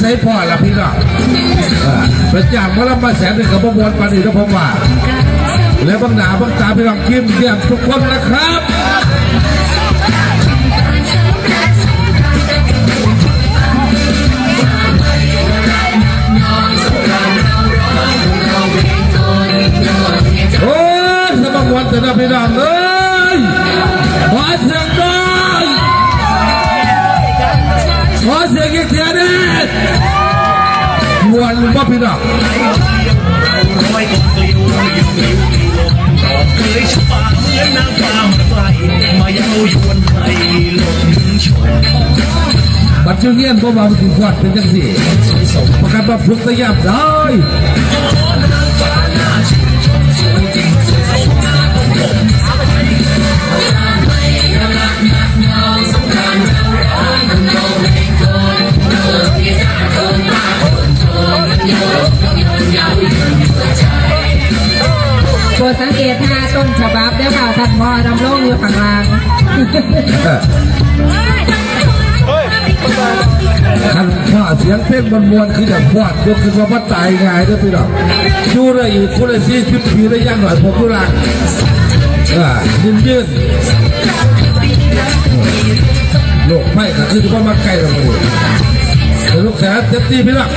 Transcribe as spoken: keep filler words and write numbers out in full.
ใส่พ่อละพี่น้อง อ่า เป็นอย่างว่าลำมาแสนหนึ่งกับบ่มวนปานนี้นะผมว่า และเบิ่งหน้าเบิ่งตาพี่น้อง ยิ้มแย้มทุกคนนะครับ โอ้ย สมัครวันแต่ละพี่น้องเอ้ย ขอเสียงหน่อย ขอเสียงอีกเทียหนึ่ง มวนบ่พี่น้อง บัดเจ้าเฮียนบ่ว่ามันสิฮอดเป็นจังซี่ ประกันว่าฝึกแต่ยามใด โปรดสังเกตท่าต้นฉบับเด้อค่ะ ท่านหมอดำรงอยู่ข้างล่าง คันว่าเสียงเพลงมันม่วนคืออยากฟาด ยกขึ้นมาบ่ตายง่ายเด้อพี่น้อง อยู่ได้อีกคนละสี่สิบปีได้อย่างหน่อย ผมอยู่ล่าง อ่า ยืนยืน โลกไพ่ก็คือว่ามาใกล้เราเลย ลูกแสนเต็มที่พี่น้อง